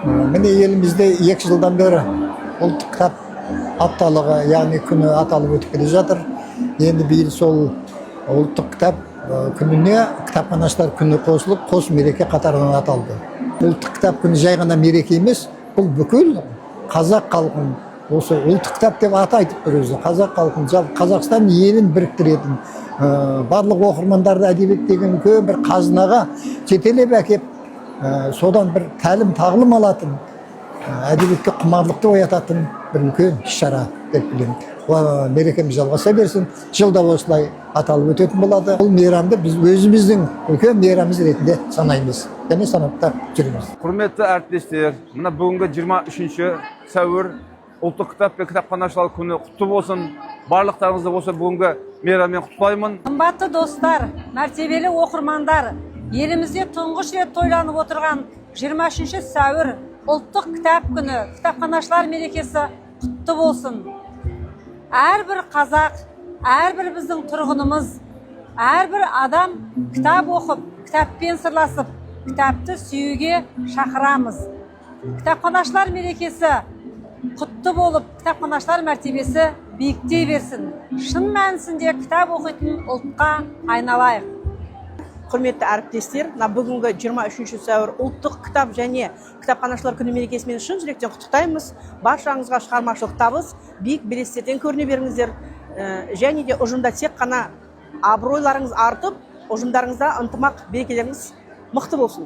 Міне, елімізде 2 жылдан бері ұлттық кітап апталығы, яғни күні аталып өтіп келе жатыр. Енді биыл сол ұлттық кітап күніне кітапханашылар күні қосылып, қос мереке қатарынан аталды. Ұлттық кітап күні жай ғана мереке емес, бұл бүкіл қазақ халқын, осы ұлттық кітап деп аты айтып тұр өзі, қазақ халқын, жалпы Қазақстан елін біріктіретін, барлық оқырмандарды әдебиет деген үлкен бір қазынаға жетелеп әкеп, содан бір тәлім тағлым алатын, әдебиетке құмарлықты оятатын бір үлкен іс шара деп білемін. Мерекеміз жалғаса берсін, жылда осылай аталып өтетін болады. Бұл мейрамды біз өзіміздің үлкен мейрамымыз ретінде санаймыз және санап та жүреміз. Құрметті әріптестер, мына бүгінгі 23 сәуір, ұлттық кітап пен кітапханашылар күні құтты болсын! Барлықтарыңызды осы бүгінгі мейраммен құттықтаймын. Қымбатты достар, мәртебелі оқырмандар, елімізде тұңғыш рет тойланып отырған 23 сәуір, ұлттық кітап күні, кітапханашылар мерекесі құтты болсын! Әрбір қазақ, әрбір біздің тұрғынымыз, әрбір адам кітап оқып, кітаппен сырласып, кітапты сүюге шақырамыз. Кітапханашылар мерекесі құтты болып, кітапханашылар мәртебесі биіктей берсін! Шын мәнісінде кітап оқитын ұлтқа айналайық! Құрметті әріптестер, мына бүгінгі 23 сәуір, ұлттық кітап және кітапханашылар күні мерекесімен шын жүректен құттықтаймыз! Баршаңызға шығармашылық табыс, биік белестерден көріне беріңіздер. Және де ұжымда тек қана абыройларыңыз артып, ұжымдарыңызда ынтымақ, берекелеріңіз мықты болсын!